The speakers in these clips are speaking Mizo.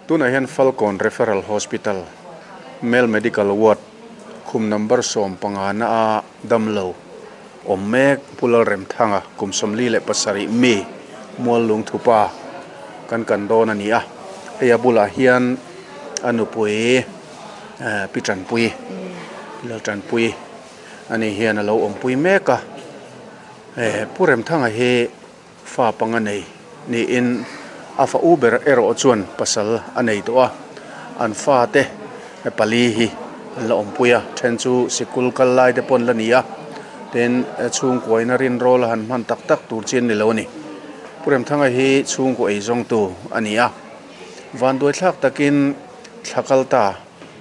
Tunah hian Falkawn Referral Hospital Male Medical Ward khum number 15 na a damlo awm mek Pu Lalremthanga kum 47 mi Muallungthupa kan kan dawn a ni a. Hei a bulah hian a nupui Pi Tanpui Laltanpui ani hian a lo awmpui mek a. Pu Remthanga hi Fa panga nei niin a fa u ber erawh chuan pasal a nei tawh a, an fate pali hi an la awmpui a, then chu sikul kal lai te pawh an la ni a, tin chhungkuaina rinrawl a han hman tak tak tur chi an ni lo a ni. Pu Remthanga hi chhungkaw eizawngtu a ni a, vanduaithlak takin thla kal ta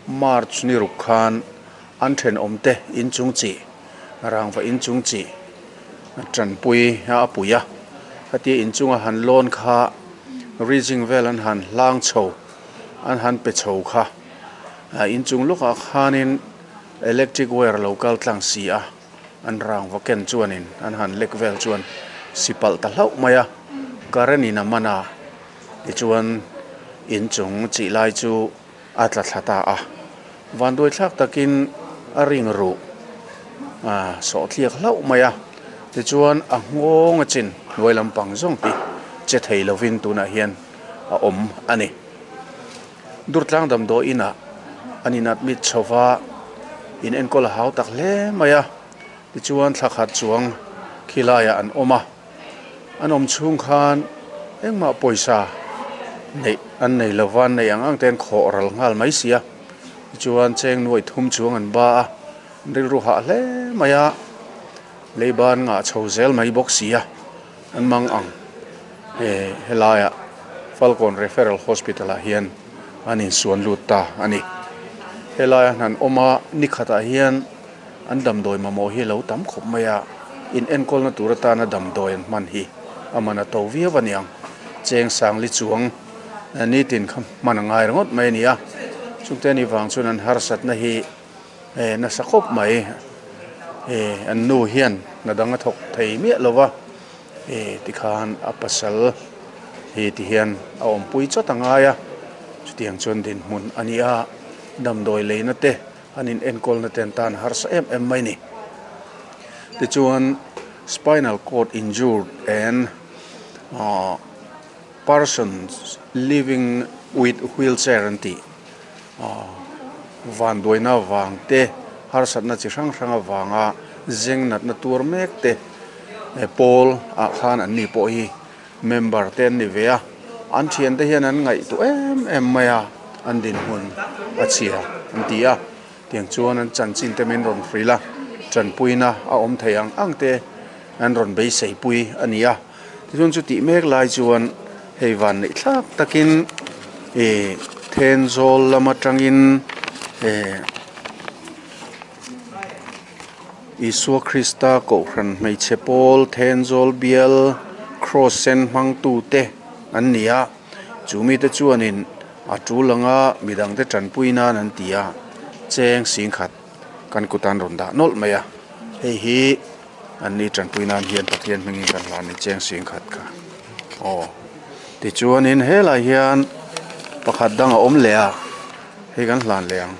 March ni ruk khan an thenawmte inchung chi rangva inchung chi Tanpui a pui a, khatia inchunga han lawn kha rizing vel an han hlang chho an han pe chho kha ah inchung lawkah khanin electric wire lo kal tlang si a an rangva ken chuanin an han lek vel chuan si palh ta hlauh mai a current in a man a tichuan inchung chih lai chu. A tla thla ta a, vanduai thlak takin a ring ruh a sawh thliak hlauh mai a, tichuan a nghawng a chin hnuai lampang zawng hi che thei lovin tunah hian a awm a ni. Durtlang damdawi inah an in admit chho va, in enkawl a hau tak hle mai a, tichuan thla khat chuang khilaiah an awm a. An awm chhung khan engmah pawisa neih an nei lo va, an neih ang ang te an khawh ral nghal mai si a, tichuan cheng nuai thum chuang an ba a, an rilru hah hle mai a, leiba an ngah chho zel mai bawk si a, an mang ang he helaiah Falkawn Referral Hospital ah hian an insuan lut ta a ni. Helaiah han awm a, nikhatah hian. An damdawi mamawh hi a lo tam khawp mai a, in enkawlna tur atana damdawi an hman hi a man a to viau a niang. Cheng sangli chuang nitin kha hman a ngai ringawt mai a ni a, chungte ni vang chuan an harsatna hi nasa khawp mai. An nu hian hna dang a thawk thei miah lo va, tikhan a pasal hi tihian a awmpui chawt a ngai a, chutiang chuan dinhmun a ni a, damdawi leina te. An in enkawlna te an tan harsa em em mai ni. Tichuan spinal cord injured and ahh persons living with wheelchair an tih ahh vanduaina vang te harsatna chi hrang hrang avanga zeng natna tuar mek te pawl ah khan an ni pawh hi Member te an ni ve a, an thiante hian an ngaihtuah em em mai a, an dinhmun a chhia an ti a, tiang chuan an chanchin te min rawn hrilh a, tanpuina a awm thei ang ang te an rawn beisei pui a ni a, tichuan chutih mek lai chuan hei van neih thlak takin ih Thenzawl lam atangin eh. Isua Krista Kohhran hmeichhe pawl Thenzawl bial Cross sen hmangtute an ni a, chu mite chuanin a tul anga midangte tanpui nan an ti a, cheng singkhat kan kut an rawn dah nawlh mai a, hei hi an ni tanpui nan hian Pathian hmingin kan hlan a ni cheng singkhat kha aw tichuanin helai hian pakhat dang a awm leh a. Hei kan hlan leh ang.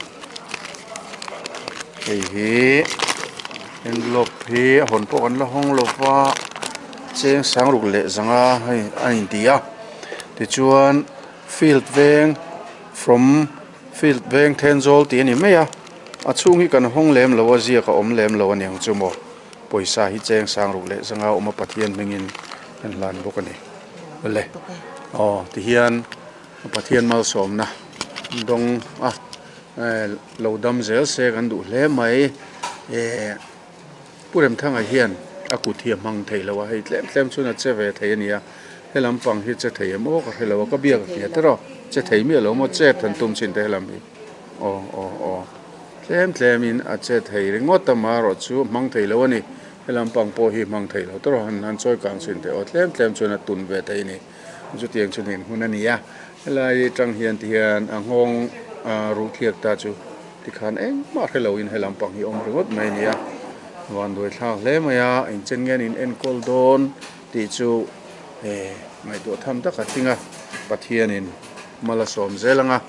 Hei hi envelope hi a hawn pawh kan la hawng lo va cheng sang ruk leh zanga hei a inti a tichuan field veng from field veng Thenzawl tih a ni mai a a chhung hi kan hawng lem lo a ziak a awm lem lo a niang chu maw pawisa hi cheng sang ruk leh zanga a awm a Pathian hmingin kan hlan bawk a ni awle aw tihian. Pathian malsawmna dawng a lo dam zel se kan duh hle mai eh Pu Remthanga hian a kut hi a hmang thei lo a hei tlem tlem chuan a che ve thei a ni a helam pang hi che thei em aw ka hre lo a ka biak a hria tiraw che thei miah lo maw chet han tum chin te helam hi aw aw aw tlem tlem in a che thei ringawt a marawh chu a hmang thei lo a ni helam pang pawh hi hmang thei lo tiraw han han chawi kang chin te aw tlem tlem chuan a tun ve thei a ni. Chutiang chu nen hun a ni a, helai atang hian ti hian a nghawng ruh thliak ta chu tikhan engmah hre loin he lampang hi a awm ringawt mai a ni a, vanduai thlak hle mai a, engchen nge an in enkawl dawn tih chu ngaihtuah tham tak a tling a, Pathianin. Mal a sawm zel ang a,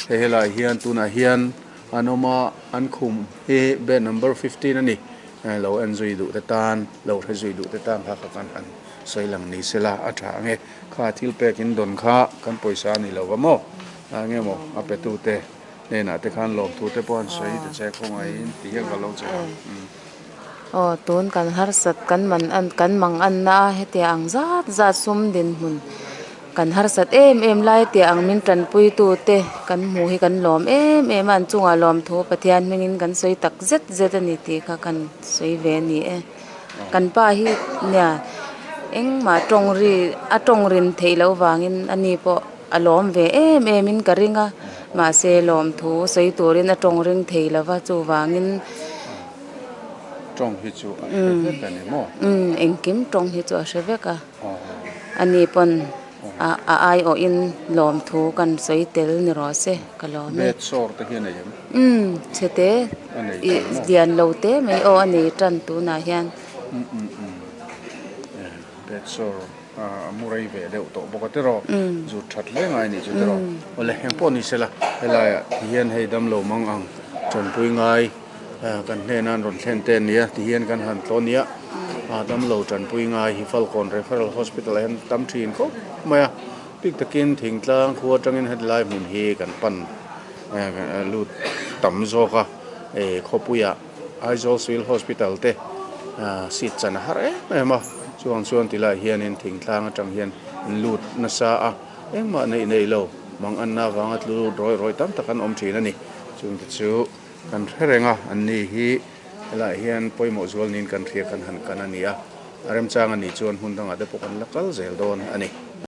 hei helaiah hian tunah hian an awm a, an khum hi bed number 15 a ni. Lo en zui duh te tan, lo hre zui duh te tan kha kha kan han sawi lang ni sela a tha ang e. Kha thil pek in dawn kha kan pawisa a ni lo va maw? Enge maw a pe tu te hnenah te khan lawmthu te pawh an sawi ta che khawngaihin ti hian ka lo che ang. Aw tun kan harsat kan man an kan mang anna a hetiang ang zat zat sum dinhmun kan harsat em em lai tih ang min tanpui tu te kan hmuh hi kan lawm em em a an chungah lawmthu Pathian hmingin kan sawi tak zet zet a ni tih kha kan sawi ve a ni e kan pa hi nia engmah tawng ri a tawng rin theih loh vangin a ni pawh a lawm ve em em in ka ring a mahse lawmthu sawi turin a tawng ring thei lova chuvangin. Tawng hi chu a hre vek a ni maw? Umm engkim tawng hi chu a hre vek a. Ani pawn a a aiawhin lawmthu kan sawi tel ni rawh se ka lawm e. Bed sawr te hi a nei em? Umm chhete ih lian lo te mai aw a nei tan tunah hian. Umm umm umm bed sawr a mu rei ve deuh tawh bawk a tiraw? Zut that hle ngai a nih chu tiraw? Awle engpawh ni sela helaiah ti hian hei damlo mang ang tanpui ngai. Kan hnena an rawn thlen te ania tihian kan han tlaw nia a damlo tanpui ngai hi Falkawn Referral Hospital ah hian tam thin khawp mai a bik takin thingtlang khua atangin hetilai hmun hi kan pan lut tam zawk a khawpuiah Aizawl Civil Hospital te seat chan a har em em a chuang chuan tilai hianin thingtlang atang hian an lut nasa a engmah neih neih lo mang anna avanga tlu lut rawih rawih tam tak an awm thin a ni chungte chu. Kan hre reng a, an ni hi helaiah hian pawimawh zual niin kan hria kan han kan a ni a, a remchang a nih chuan hmun dangah te pawh kan la kal zel dawn a ni.